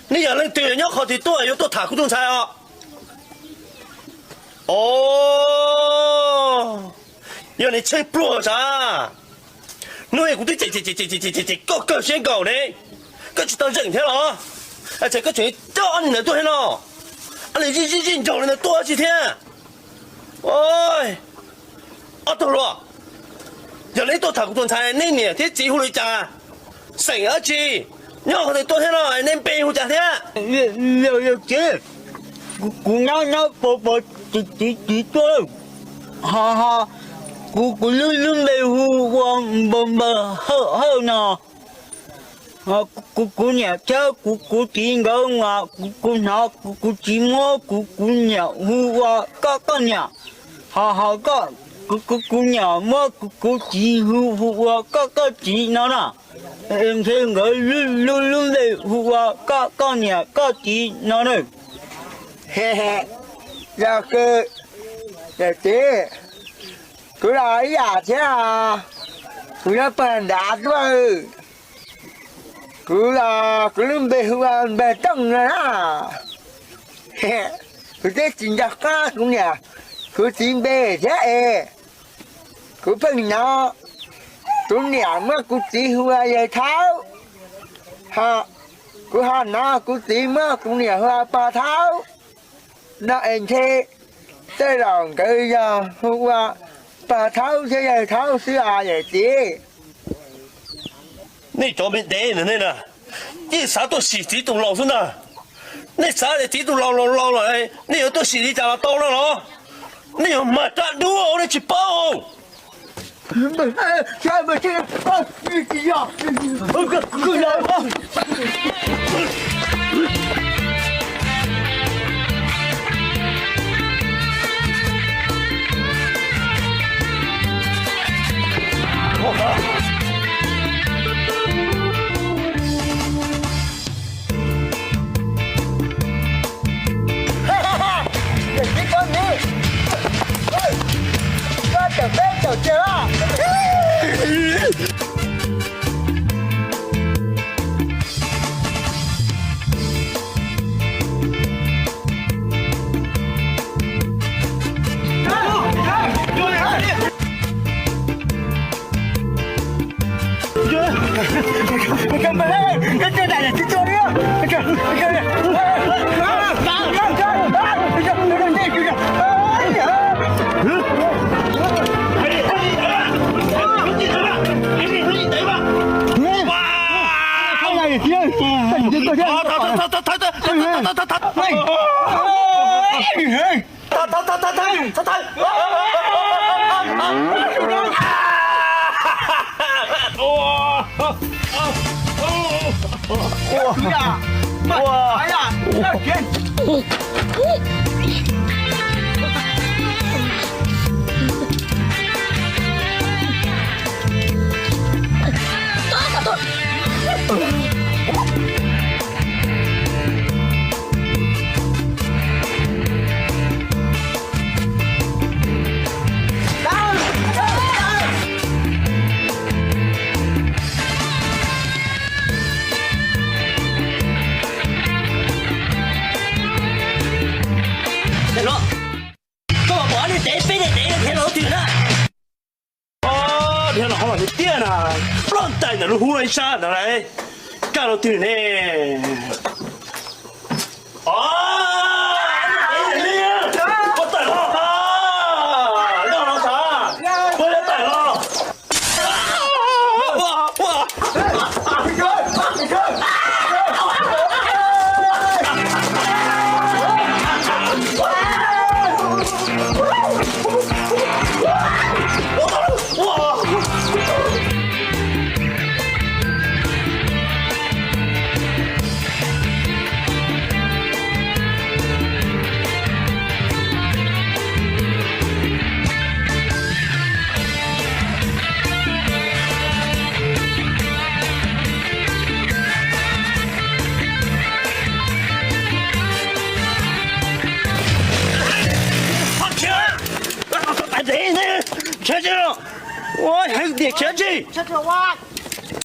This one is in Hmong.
Nej yog leej twg nyob qhov twg tuaj yuav tuaj tham kuv tus ntxhais os? Os, yog nej tsheej pluag sav. Hnub no kuv twb cem cem cem cem cem koj kawg siab nkaus ne, koj tsis tau zeem thiab los? Ces koj tseem coj ob niag ntawd tuaj thiab no, ob niag zij zij zij nraug li ntawd tuaj dab tsi thiab? Ob tug hluas, yog nej tuaj tham kuv tus ntxhais, nej niam thiab txiv hu li cas, xeem dab tsi, nyob qhov twg tuaj thiab no, nej npe hu cas thiab? Yawm txiv, kuv nyob nyob pov pov txiv txiv tuaj, ho ho kuv kuv lub lub npe hu ua Npaws Npaws Hawj Hawj no. Kuv kuv niam thiab kuv kuv txiv nkawd mas kuv kuv hnov kuv kuv txiv muab kuv kuv niam hu ua koj koj niam, ho ho koj, kuv kuv kuv niam muab kuv kuv txiv hu hu ua koj koj txiv no na. Ntshe nkawd lub lub npe hu ua koj koj niam koj txiv no na. Yog kawg, yawm txiv, kuv los ib yam thiab, kuv nyob pag nrad tuaj. Kuv los kuv lub npe hu ua Npawg Tooj no na. Kuv twb tsis nco qab kuv niam kuv txiv npe thiab es, kuv pheej hnov kuv niam muab kuv txiv hu ua yawg Thaub, ho kuv ho hnov kuv txiv muab kuv niam hu ua Pog Thaub no es ntshe tej zaum nkawd yog hu ua Pog Thaub thiab yawg Thaub xwb os yawm txiv. Nej cov me dev no nej na, yeej xav tuaj sim txiv tus laus xwb ntag. Nej xav tias txiv tus laus laus laus lawm, nej yuav tuaj sim li cas los tau no los? Nej yuav mag rab dub nej tsis paub. Yawm txiv koj nim, koj caum peb caum tiag. Koj pom ob niag dev peb niag dev dhia los twg na? Dhia los qhov tiag tiag na, ploj ntais ntawm lub hub ib sab ntawd lauj, kaj los twg ne? Puas tawm los? Yog los xav, puas yuav tawm los? Ua heev tiag khiav tsis.